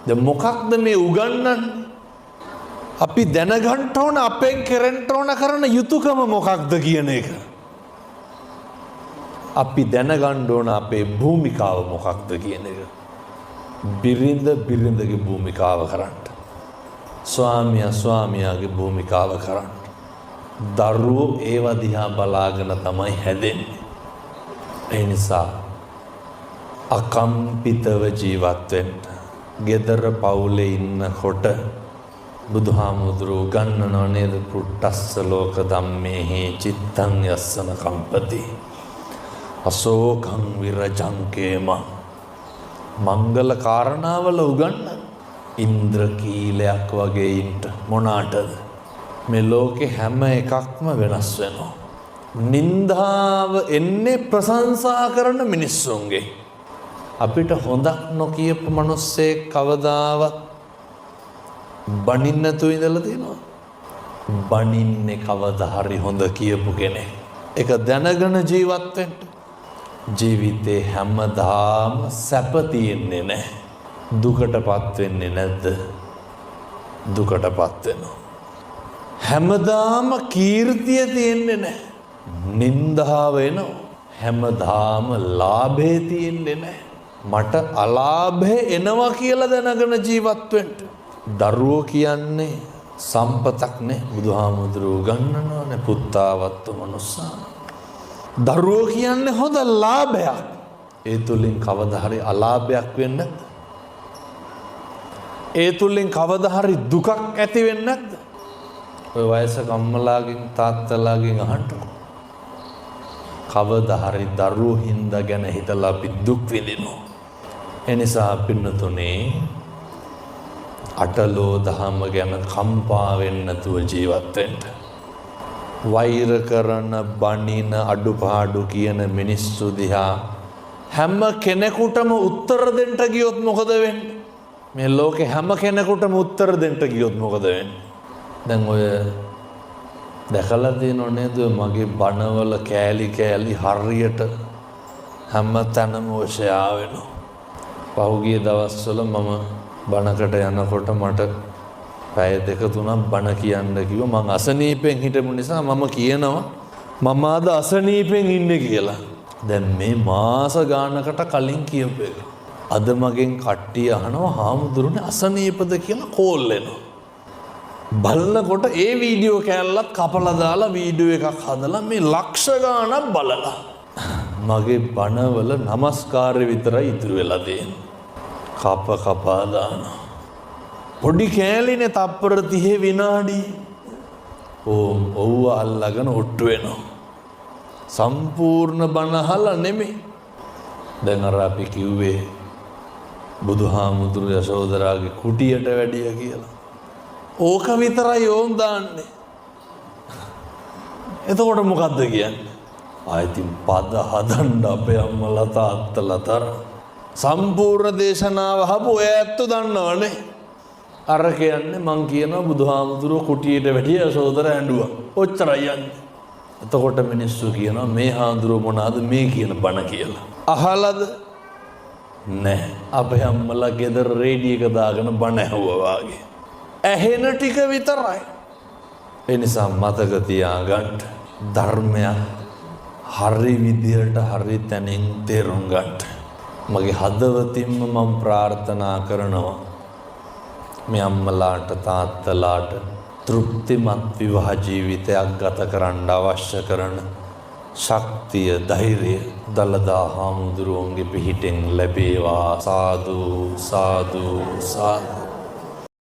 දැන් මොකක්ද මේ උගන්වන්නේ? අපි දැනගන්න ඕන අපෙන් කෙරෙන්න ඕන කරන යුතුයකම මොකක්ද කියන එක. අපි දැනගන්න ඕන අපේ භූමිකාව මොකක්ද කියන එක. බිරිඳ බිරිඳගේ භූමිකාව කරන්න. ස්වාමියා ස්වාමියාගේ භූමිකාව කරන්න. දරුවෝ ඒව දිහා බලාගෙන තමයි හැදෙන්නේ. ඒ නිසා අකම්පිතව ජීවත් වෙන්න. ගෙදර පවුලේ ඉන්නකොට බුදුහාමුදුරුවෝ උගන්වනව නේද? පුට්ටස්ස ලෝක ධම්මේහි චිත්තං යස්සන කම්පති අශෝකං විරජං කේමං. මංගල කාරණාවල උගන්වන ඉන්ද්‍රකීලයක් වගේ ඉන්න මොනාටද? මේ ලෝකේ හැම එකක්ම වෙනස් වෙනවා. නින්දාව එන්නේ ප්‍රශංසා කරන මිනිස්සුන්ගේ. අපිට හොඳක් නොකියපු මිනිස්සෙක් කවදාවත් බනින්න නැතුව ඉඳලා තියෙනවද? බනින්නේ කවදා හරි හොඳ කියපු කෙනෙක්. ඒක දැනගෙන ජීවත් වෙන්න. ජීවිතේ හැමදාම සැප තියෙන්නේ නැහැ. දුකටපත් වෙන්නේ නැද්ද? දුකටපත් වෙනවා. හැමදාම කීර්තිය තියෙන්නේ නැහැ. නින්දාව එනවා. හැමදාම ලාභේ තියෙන්නේ නැහැ. මට අලාභේ එනවා කියලා දැනගෙන ජීවත් වෙන්න. දරුවෝ කියන්නේ සම්පතක් නේ. බුදුහාමුදුරුවෝ උගන්වනවානේ පුත්තාවත්තු මනුස්සාන. දරුවෝ කියන්නේ හොඳ ලාභයක්. ඒ තුලින් කවදා හරි අලාභයක් වෙන්නේ නැද්ද? ඒ තුලින් කවදා හරි දුකක් ඇති වෙන්නේ නැද්ද? ඔය වයසක අම්මලාගෙන් තාත්තලාගෙන් අහන්නකෝ. කවදා හරි දරුවෝ හින්දා ගැන හිතලා අපි දුක් විඳිනවා. ඒ නිසා පින්නතුනේ අටලෝ දහම ගැන කම්පා වෙන්නේ නැතුව ජීවත් වෙන්න. වෛර කරන, බනින, අඩුපාඩු කියන මිනිස්සු දිහා හැම කෙනෙකුටම උත්තර දෙන්න ගියොත් මොකද වෙන්නේ? මේ ලෝකේ හැම කෙනෙකුටම උත්තර දෙන්න ගියොත් මොකද වෙන්නේ? දැන් ඔය දැකලා තියෙනව නේද මගේ බණවල කෑලි කෑලි හරියට හැම තැනම ඔය ෂෙයා වෙනවා. පහුගිය දවස්වල මම බණකට යනකොට මට පැය දෙක තුනක් බණ කියන්න කිව්වා. මං අසනීපෙන් හිටපු නිසා මම කියනවා මම අද අසනීපෙන් ඉන්නේ කියලා. දැන් මේ මාස ගානකට කලින් කියපු එක. අද මගෙන් කට්ටිය අහනවා හාමුදුරනේ අසනීපද කියලා කෝල් එනවා. බලනකොට ඒ වීඩියෝ කෑල්ලත් කපලා දාලා වීඩියෝ එකක් හදලා මේ ලක්ෂ ගාණක් බලලා. මගේ බණවල නමස්කාරය විතරයි ඉතුරු වෙලා තියෙන්නේ. කප කපා දානවා. පොඩි කෑලිනේ තප්පර 30 විනාඩි. ඕම් ඔව්ව අල්ලගෙන ඔට්ටු වෙනවා. සම්පූර්ණ බණ අහලා නෙමෙයි. දැන් අර අපි කිව්වේ බුදුහාමුදුරු යශෝදරාගේ කුටියට වැඩිය කියලා. ඕක විතරයි ඕම් දාන්නේ. එතකොට මොකද්ද කියන්නේ? ආයෙත් පද හදන්න අපේ අම්මලා තාත්තලා තරම්. සම්පූර්ණ දේශනාව අහපු ඔය ඇත්තෝ දන්නවනේ. අර කියන්නේ මං කියනවා බුදුහාමුදුරුවෝ කුටියට වැඩිය යශෝදර ඇඬුවා. ඔච්චරයි යන්නේ. එතකොට මිනිස්සු කියනවා මේ හාමුදුරුවෝ මොනවාද මේ කියන බණ කියලා. අහලද? නෑ. අපේ අම්මලා ගෙදර රේඩියෝ එක දාගෙන බණ ඇහුවා වාගේ. ඇහෙන ටික විතරයි. ඒ නිසා මතක තියාගන්න ධර්මයක් හරි විදියට හරි තැනින් තේරුම් ගන්න. මගේ හදවතින්ම මම ප්‍රාර්ථනා කරනවා මේ අම්මලාට තාත්තලාට තෘප්තිමත් විවාහ ජීවිතයක් ගත කරන්න අවශ්‍ය කරන ශක්තිය ධෛර්යය දළදා හාමුදුරුවන්ගේ පිහිටෙන් ලැබේවා. සාදු සාදු සාදු.